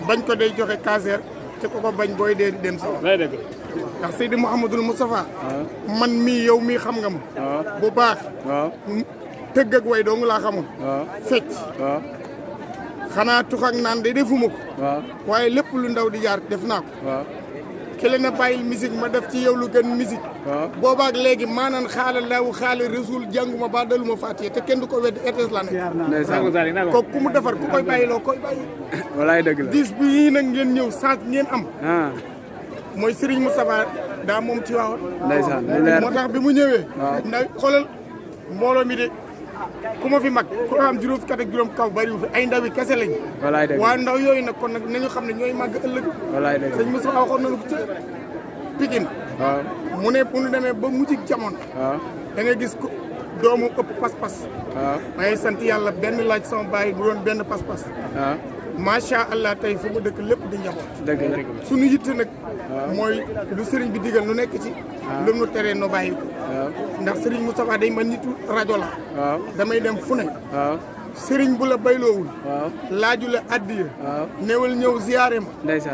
bañ ko day joxe cancer te ko bañ booy dee di dem sax ndax Seydi Mouhamadul Moustapha man mii yow mii xam nga ma bu baax tëgg ak way dong laa xamoon fecc xanaa tux ak naan de defuma ko waaye lépp lu ndaw di jaar def naa ko ki la na bàyyil musique ma def ci yow lu gën musique boobaak léegi maanaam xaala laawu xaala rasul jànguma ba daluma fàttee te kenn du ko wedd RTS la nekk ko ku mu defar ku koy bàyyiloo koy bàyyi walaay dëgg la dis bi yii nag ngeen ñëw change ngeen am mooy Serigne Moustapha daa moom ci waawoon moo tax bi mu ñëwee ndax xoolal mbooloo mi de ku ma fi mag ku am juróom fukki at ak juróom kaw bariwu fi ay ndaw yi kese lañ waaye ndaw yooyu nag kon nag nañu xam ne ñooy màgg ëllëg sëñ Moustapha waxoon nañu ko ci Pikine mu ne bu ñu demee ba mujj jamono da ngay gis ko doomu ëpp pas-pas may sant yàlla benn laaj sama baay bu doon benn pas-pas macha allah tey fu mu dëkk lépp di njaboot suñu yitte nag mooy lu sëriñ bi digal nu nekk ci lu nu teree no bàyyi ko ndax sëriñ Moustapha day man nitu rajo la damay dem fu ne sëriñ bu la bayloowul laaju la addiya newal ñëw ziyaare ma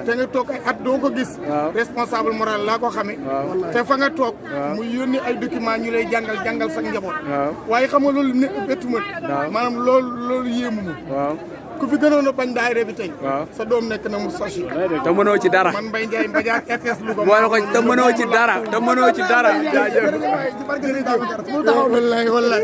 te nga toog ay at doo ko gis responsable moral laa ko xamee te fa nga toog mu yónni ay document ñu lay jàngal sa njaboot waaye xam nga loolu ne bettu ma maanaam loolu yéemu ma ku fi gënoon a bañ daayira bi tey sa doom nekk na mu sosi te mënoo ci dara man Mbaye Ndiaye Mbadiar RTS Louga boole ko te mënoo ci dara jaajëf wallaay